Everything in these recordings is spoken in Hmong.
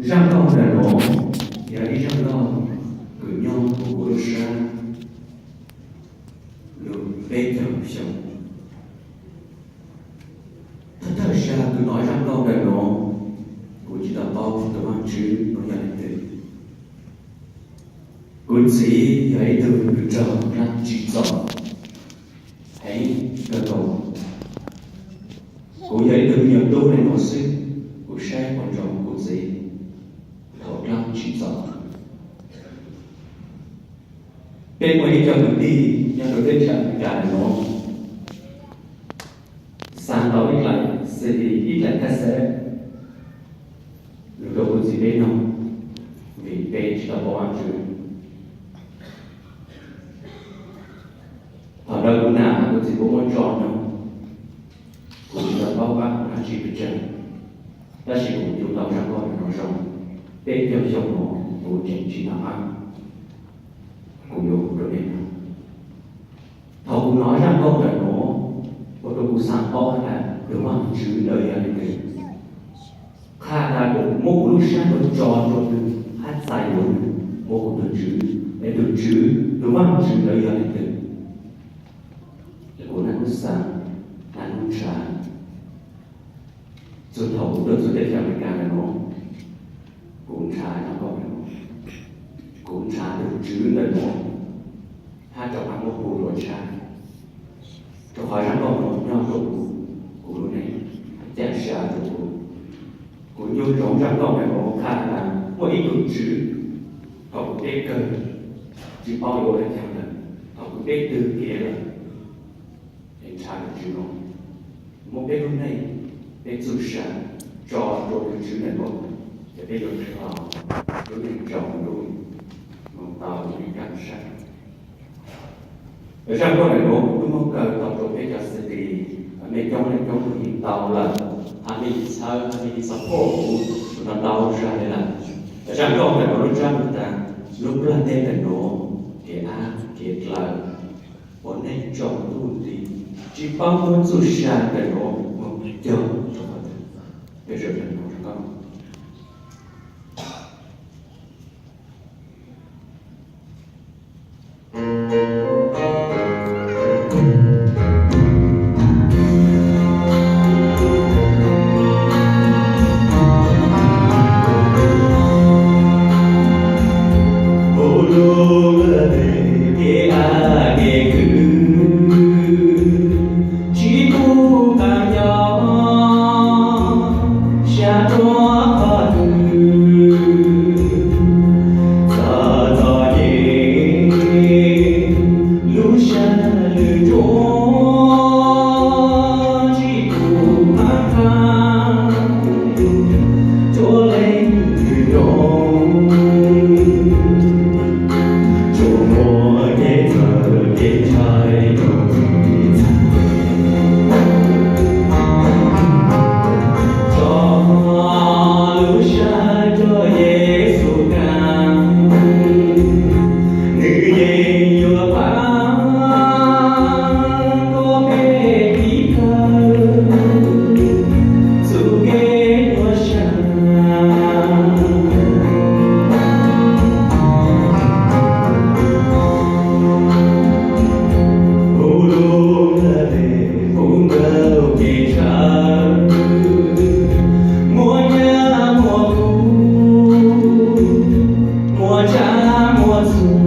Zaj nkauj ntawm no yog ib zaj nkauj kws nyob hauv kuv lub sab lug peb caug xyoo. Thawj thawj zaug kuv hnov zaj nkauj ntawm no, kuv tsis tau paub tus Vaajtswv no yog leej twg. Kuv txiv yog ib tug kws raug dlaab tsi txom heev kawg nkaus. Kuv yog ib tug me nyuam tub le nuav xwb, kuv saib quas ntsoov kuv txiv thaum dlaab tsi txom. Peb muaj ib co kwv tij nyob rau teb chaws Amelikas nuav xaa tau ib dlaim CD, ib dlaim cassette lug rau kuv txiv peb noog, vim peb tsis tau paub Vaajtswv. Thaum ntawd kuv nam kuv txiv puab muab tso noog, kuv tsis tau paub qab dlaab tsi pes tsawg, tab sis kuv ncu tau zaj nkauj no zoo. Peb caug xyoo no kuv tseem tsis nov qab, kuv yuav hu rau nej noog. Thaum kuv hnov zaj nkauj ntawm no, ua rau kuv xaav paub has tas tus Vaajtswv ntawd yog leej twg. Qha tas kuv muab kuv lub sab nuav tso rua nwg hab txais yuav nwg ua kuv tug Tswv, es tug Tswv, tus Vaajtswv ntawd yog leej twg. Es kuv naj nub xaav, naj nub ntshaw. Txug thaum kuv tuaj txug teb chaws Amelikas ntawm no, kuv ntshaw zaj nkauj ntawm no, kuv ntshaw tug Tswv ntawm no, hab rov qab muab hu rua tshab, rua qhov zaj nkauj no nyob rua kuv, kuv lub neej, ca sa rua kuv. Kuv ncu ntsoov zaj nkauj ntawm no qha tas muaj ib tug Tswv thaum kuv deb kawg, tsis paub yuav ua le caag lawm, thaum kuv deb twg kev lawm, es ntshaw tug Tswv no muab peb lub neej, peb txuj sa tso rua tug Tswv ntawm no, ces peb yuav dlhau lub neej tsaus ntuj moog tau lub neej kaj sab. Zaj nkauj ntawm no kuv tub muab kaw tau rua peb cov CD, mej coob leej coob tug yeej tau lawm, hab mej txhawb, hab mej support kuv tau ntau zag le lawm. Zaj nkauj ntawm no lub ntsab tas, lub nplajteb ntawm no kev ab kev dlaw, ua neej tsaus ntuj nti, tsis paub muab txuj sa ntawm no moog cog rua qhov twg. Peb sawv daws hnov zaj nkauj. Tsis pum taag nyob sab rua qhov twg, txog txom nyem lub sab lwm nruab, tsis pum taag nyob rua leej twg nyob, tsuas muaj kev txawv kev ntshai rua txhawj. Tso lub sab rua Yexus kaaj, nwg yeej yuav paab kuas peb tiv thawj txuj kev nyuaj sab. Hu lug le pum ntawm kev ntshaw, muaj nyab muaj kub, muaj tsab muaj txug,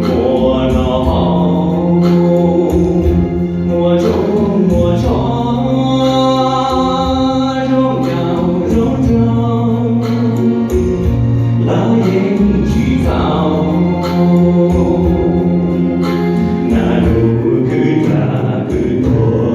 muaj noj haus, muaj tsob muaj tshov, zoo nkaus zoo nraug los yeej tsis txaus. Naj nub khwv tag khwv tuag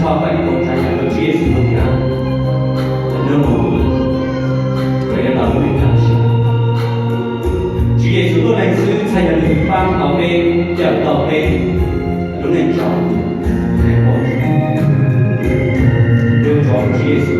Tau feem kaum tsawg yam rau Tswv Yexus tus kheej, no, Tswv Yexus tuaj leej xwb txhais yog nws pab tau peb, cawm tau peb lub neej tsaus ntuj. Ua rau Tswv Yexus